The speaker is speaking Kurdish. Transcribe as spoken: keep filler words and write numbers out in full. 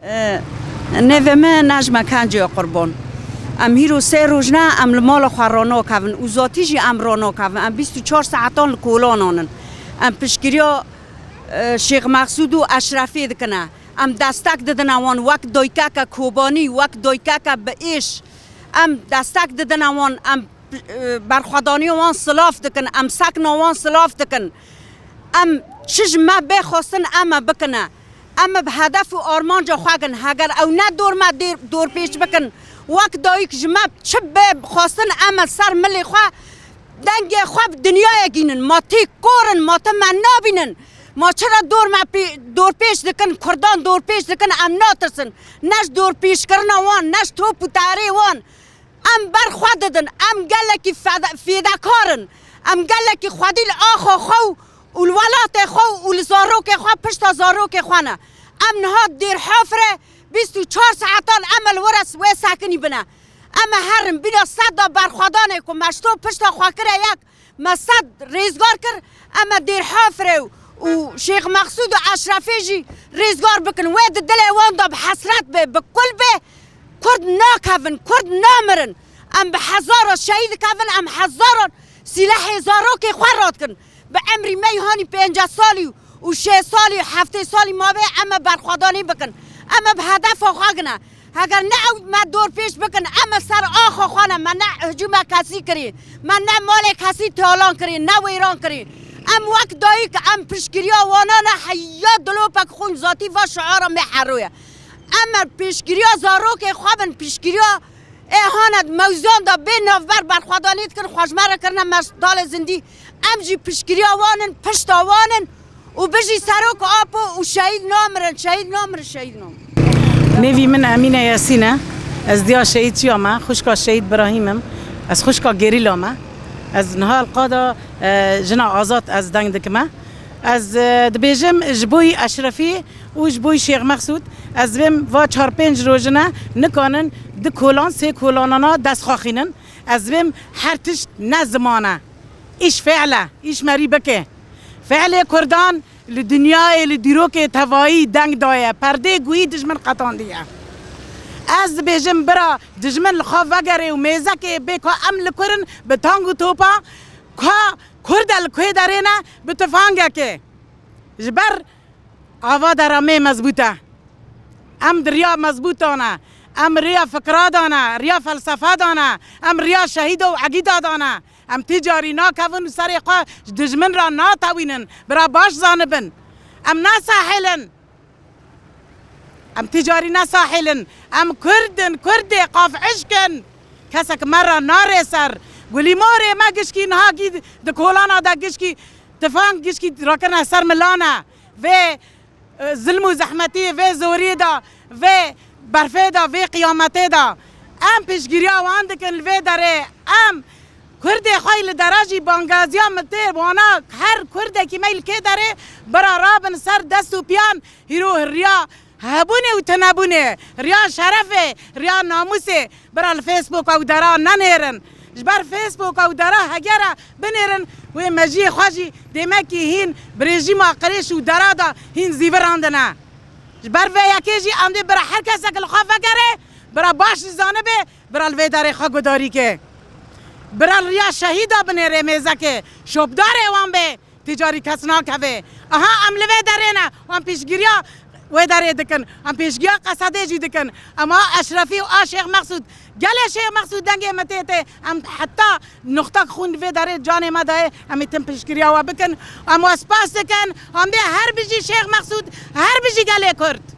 E, Nêvê min Necme Kencê ye qurban. Em hîro sê roj ne, em li mala xwe ranakevin û zatî jî em ranakevin. Em bîst û çar saetan li kolanan in. Em piştgiriya, e, Şêx Mexsûd û Eşrefê dikine. Em destek didine wan wek dayikeke Kobanî, wek dayikeke bi êş. Em destek didine wan, em, e, berxwedaniya wan silav dikin, em sekna wan silav dikin. Em çi ji me bê xwestin, em ê bikine. Em ê bi hedef û armanca xwe gin. Heger ew ne dor me dêr-, dorpêç bikin, wek dayik ji me çi bê xwestin, em ê ser milê xwe dengê xwe bi dinyayê gînin. Ma tê kor in, ma te me nabînin. Ma çira dor me pê-, dorpêç dikin, Kurdan dorpêç dikin, em natirsin. Ne ji dorpêçkirina wan, ne ji top û tarê wan. Em ber xwe didin, em gelekî fede-, fêdekar in. Em gelekî xwedî li axa xwe û, û li welatê xwe û li zarokê xwe, pişta zarokê xwe ne. Em niha Dêrhafirê bîst û çar saetan em li wir wê sekinî bine. Em ê herin bîna seda berxwedanê ku me ji to pişta xwe kire yek, me sed rêzgar kir, em ê Dêrhafirê û Şêx Mexsûd û Eşrefê jî rêzgar bikin. Wê di dilê wan de bi hesret bê, bi kul bê. Kurd nakevin, Kurd namirin. Em bi hezaran şehîd dikevin, em hezaran sîlehê zarokê xwe radikin. Bi emrî me hanî pêncî salî û şêst salî û heftê salî mabe, em ê berxwedanî bikin. Em ê bi hedefa xwe gine. Heger ne ew me dorpêç bikin, em ê ser axa xwe ne, me ne hicûma kesî kirî, me ne malê kesî talan kirî, ne wêran kirî. Em wek dayik, em piştgiriya wana ne, heya dilopek xwîn zatî va şiara me heroye. Em ê piştgiriya zarokê xwe bin, piştgiriya ê hane di mewzûyan de bê navber berxwedanî dikin, xwe ji me re kirine me dalê zindî. Em jî piştgiriya wan in, pişta wan in. Û bijî Serok Apo û şehîd namirin, şehîd namirin, şehîd namirin. Nêvî min Emîne Yasîn e. Ez diya şehîd çiya me, xwişka şehîd Birahîm im. Ez xwişka gerîla me. Ez niha li qada, e, jina azad ez deng dikime. Ez, e, dibêjim ji bo yî Eşrefî û ji bo yî Şêx Mexsûd, ez dibêm va çar pênc rojine nikanin di kolan, sê kolanana dest xwe xînin. Ez dibêm her tişt ne ziman e. Îş fe'l e, îş merî bike. Fe'lê Kurdan li dinyayê, li dîrokê tevayî deng daye. Perdê guhî dijmin qetandiye. Ez dibêjim bira dijmin li xwe vegerê û mêzekê bê ka em li kur in bi tang û topa ka Kurd e li kê derê ne bi tifangekê. Ji ber ava dera me mezbût e. Em di riya mezbûtan e. Em riya fikra dan e, riya felsefa dan e. Em riya şehîda û egîda dan e. Em tî carî nakevin û serê xwe ji dijmin re natewînin. Bira baş zanibin. Em nasahêlin. Em tî carî nasahêlin. Em Kurd in, Kurdê qaf işk in. Kesek me re narê ser. Gulîmorê me gişkî niha gî di kolana de gişkî tifang gişkî rakirine ser milane. Vê e, zilm û zehmetî vê zoriyê de, vê berfê de, vê qiyametê de. Em piştgiriya wan dikin li vê derê. Em Kurdê xwe yî li dera jî bangaziya min tê wana her Kurdekî me li kê derê bira rabin ser dest û piyan hîro riya hebûnê û tinebûnê, riya şerefê, riya namûsê. Bira li Facebooka û dera nenêrin. Ji ber Facebooka û dera hegera binêrin, wê mejiyê xwe jî dêmekî hîn bi rejîma qirêj û dera de hîn zîvirandine. Ji ber vê yekê jî em dê bira her kesek li xwe vegere, bira baş jî zanibe, bira li vê derê xwe gudarî ke. Bira li riya şehîda binêre mêzekê, şopdarê wan bê. Tî carî kes nakeve. Aha, em li vê derê ne. Em pêşgiriya wê derê dikin. Em pêşgiriya Qesedê jî dikin. Em a Eşrefî û a Şêx Mexsûd. Gelê Şêx Mexsûd dengê me tê tê. Em heta nuqtek xûn li vê derê canê me dayê. Em ê tim pêşgiriya we bikin. Em we spas dikin. Em bê her bijî Şêx Mexsûd, her bijî gelê Kurd.